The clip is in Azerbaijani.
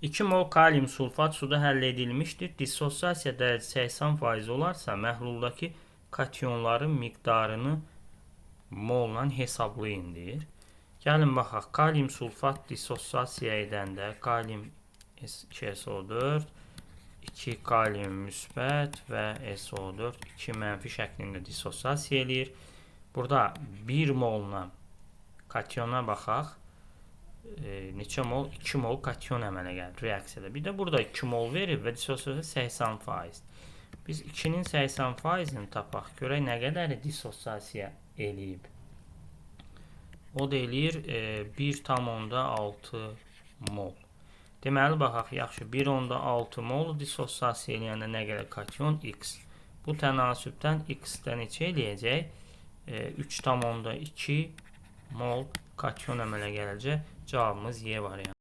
2 mol kalium sulfat suda həll edilmişdir. Dissosiasiya dərəcəsi 80% olarsa, məhluldakı kationların miqdarını molla hesablayın deyir. Gəlin baxaq. Kalium sulfat dissosiasiya edəndə kalium 2SO4 2 kalium müsbət və SO4 2 mənfi şəklində dissosiasiya eləyir. Burada 1 moluna kationa baxaq. Neçə mol? 2 mol kation əmələ gəlir reaksiyada. Bir də burada 2 mol verib və dissosiasiya 80%. Biz 2-nin 80%-ni tapaq. Görək nə qədəri dissosiasiya eləyib. O da eləyir 1,6 mol. Deməli baxaq, yaxşı 1,6 mol dissosiasiya eləyəndə nə qədər kation X. Bu tənasübdən X-də neçə eləyəcək? 3,2 mol kation əmələ gələcək. Cavabımız Y variantı.